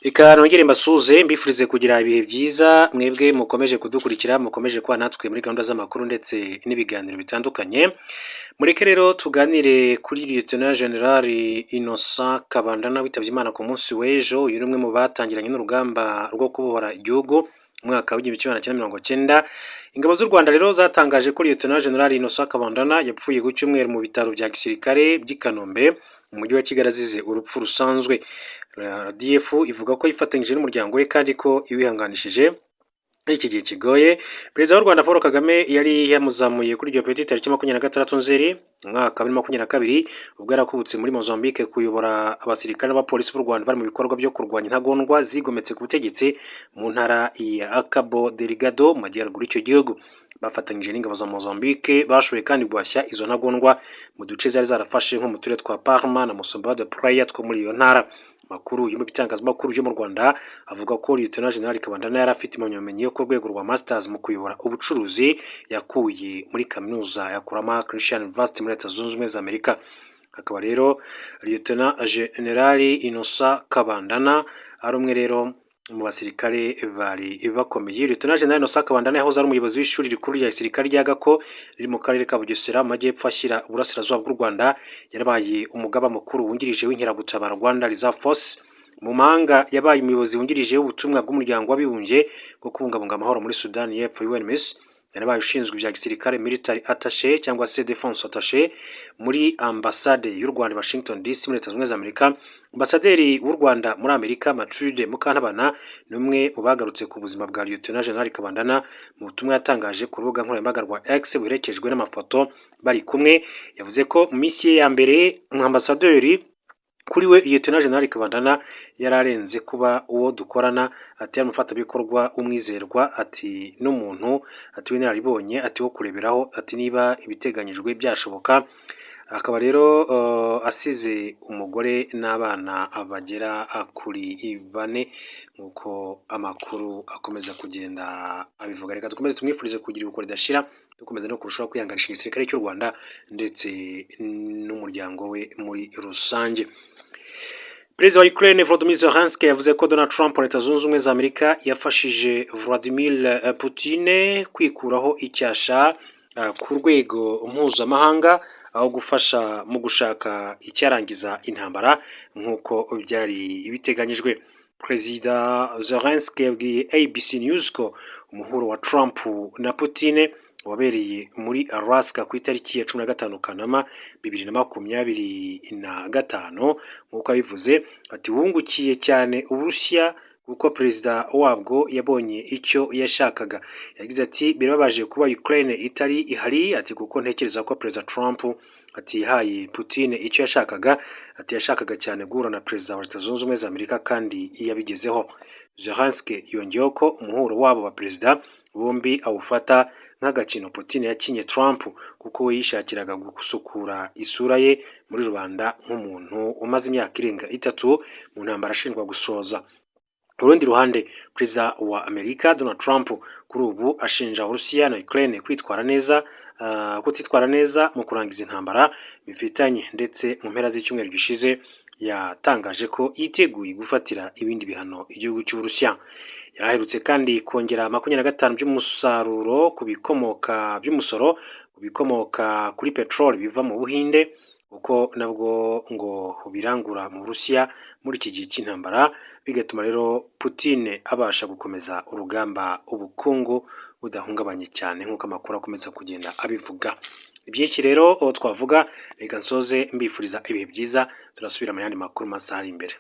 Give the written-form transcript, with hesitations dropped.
Reka nongere mbasuhuze, mbifurize kugira ibihe byiza, mwebwe mukomeje kudukurikira, mukomeje kuba natwe muri gahunda z'amakuru ndetse n'ibiganiro bitandukanye. Mureke rero tuganire kuri Lieutenant General Innocent Kabandana witabye Imana ku munsi w'ejo. Uyu ni umwe mu batangiranye n'urugamba rwo kubohora igihugu mu mwaka w'1990. Ingabo z'u Rwanda rero zatangaje ko Lieutenant General Innocent Kabandana yapfuye ku cyumweru mu bitaro bya gisirikare by'i Kanombe mu mujyi wa Kigali, azize urupfu rusanzwe. RDF ivuga ko yifatanyije n'umuryango we kandi ko iwihanganishije muri iki gihe kigoye. Perezida w'u Rwanda Paul Kagame yari yamuzamuye kuri iryo peti tariki 26 Nzeri umwaka wa 2022, ubwo yarakubutse muri Mozambique kuyobora abasirikare n'abapolisi b'u Rwanda bari mu bikorwa byo kurwanya intagondwa zigometse ku butegetsi mu ntara ya Cabo Delgado mu majyaruguru y'icyo gihugu. Bafatanyije n'ingabo za Mozambique bashoboye kandi guhashya izo ntagondwa mu duce zari zarafashe, nko mu turere twa Palma na Mocimboa da Praia two muri iyo ntara. Amakuru yo mu bitangazamakuru byo mu Rwanda avuga ko Lieutenant General Kabandana yari afite impamyabumenyi yo ku rwego rwa Masters mu kuyobora ubucuruzi yakuye muri kaminuza ya Oklahoma Christian University muri Leta Zunze Ubumwe za Amerika. Akaba rero Lieutenant General Innocent Kabandana ari umwe rero mu basirikare bari bakomeye. Lieutenant General Innocent Kabandana yahoze ari umuyobozi w'ishuri rikuru rya gisirikare rya Gako riri mu karere ka Bugesera mu majyepfo ashyira uburasirazuba bw'u Rwanda. Yarabaye umugaba mukuru wungirije w'inkeragutabara, Rwanda Reserve Force. Mu mahanga yabaye umuyobozi wungirije w'ubutumwa bw'umuryango w'abibumbye bwo kubungabunga amahoro muri Sudani y'Epfo, UNMISS. Yarabaye ushinzwe ibya gisirikare, military attaché cyangwa se defense attaché, muri ambasade y'u Rwanda i Washington DC muri Leta Zunze Ubumwe za Amerika. Ambasaderi w'u Rwanda muri Amerika, Mathilde Mukantabana, ni umwe mu bagarutse ku buzima bwa Lieutenant General Kabandana mu butumwa yatangaje ku rubuga nkoranyambaga rwa X buherekejwe n'amafoto bari kumwe. Yavuze ko mu minsi ye ya mbere nk'ambasaderi, kuri we Lieutenant General Kabandana yari arenze kuba uwo dukorana, ati yari umufatanyabikorwa w'umwizerwa, ati n'umuntu, ati w'inararibonye, ati wo kureberaho, ati niba ibiteganyijwe byashoboka. Akaba rero asize umugore n'abana bagera kuri bane, nk'uko amakuru akomeza kugenda abivuga. Reka dukomeze tumwifurize kugira iruhuko ridashira, dukomeza no kurushaho kwihanganisha igisirikare cy'u Rwanda ndetse n'umuryango we muri rusange. Perezida wa Ukraine Volodymyr Zelensky yavuze ko Donald Trump wa Leta Zunze Ubumwe za Amerika yafashije Vladimir Putin kwikuraho icyasha ku rwego mpuzamahanga, aho gufasha mu gushaka icyarangiza intambara nk'uko byari biteganyijwe. Perezida Zelensky yabwiye ABC News ko umuhuro wa Trump na Putin wabereye muri Alaska ku itariki ya 15 Kanama 2025, nk'uko abivuze, ati wungukiye cyane Uburusiya kuko perezida wabwo yabonye icyo yashakaga. Yagize ati: "Birababaje kuba Ukraine itari ihari," ati kuko ntekereza ko perezida Trump atihaye Putin icyo yashakaga, ati yashakaga cyane guhura na perezida wa Leta Zunze Ubumwe za Amerika kandi yabigezeho. Zelensky yongeyeho ko umuhuro wabo ba perezida bombi awufata nk'agakino Putin yakinye Trump, kuko we yishakiraga gusukura isura ye muri rubanda nk'umuntu umaze imyaka irenga 3 mu ntambara ashinjwa gusoza. Ku rundi ruhande, perezida wa Amerika Donald Trump kuri ubu ashinja Uburusiya na Ukraine kwitwara neza kutitwara neza mu kurangiza intambara bifitanye, ndetse mu mpera z'icyumweru gishize yatangaje ko yiteguye gufatira ibindi bihano igihugu cy'Uburusiya. Yari aherutse kandi kongera 25 by'umusaruro ku bikomoka by'umusoro ku bikomoka kuri peteroli biva mu Buhinde, kuko nabwo ngo birangura mu Burusiya muri iki gihe cy'intambara, bigatuma rero Putin abasha gukomeza urugamba ubukungu budahungabanye cyane, nk'uko amakuru akomeza kugenda abivuga. Byinshi rero twavuga, reka nsoze mbifuriza ibihe byiza, turasubira mu yandi makuru mu masaha ari imbere.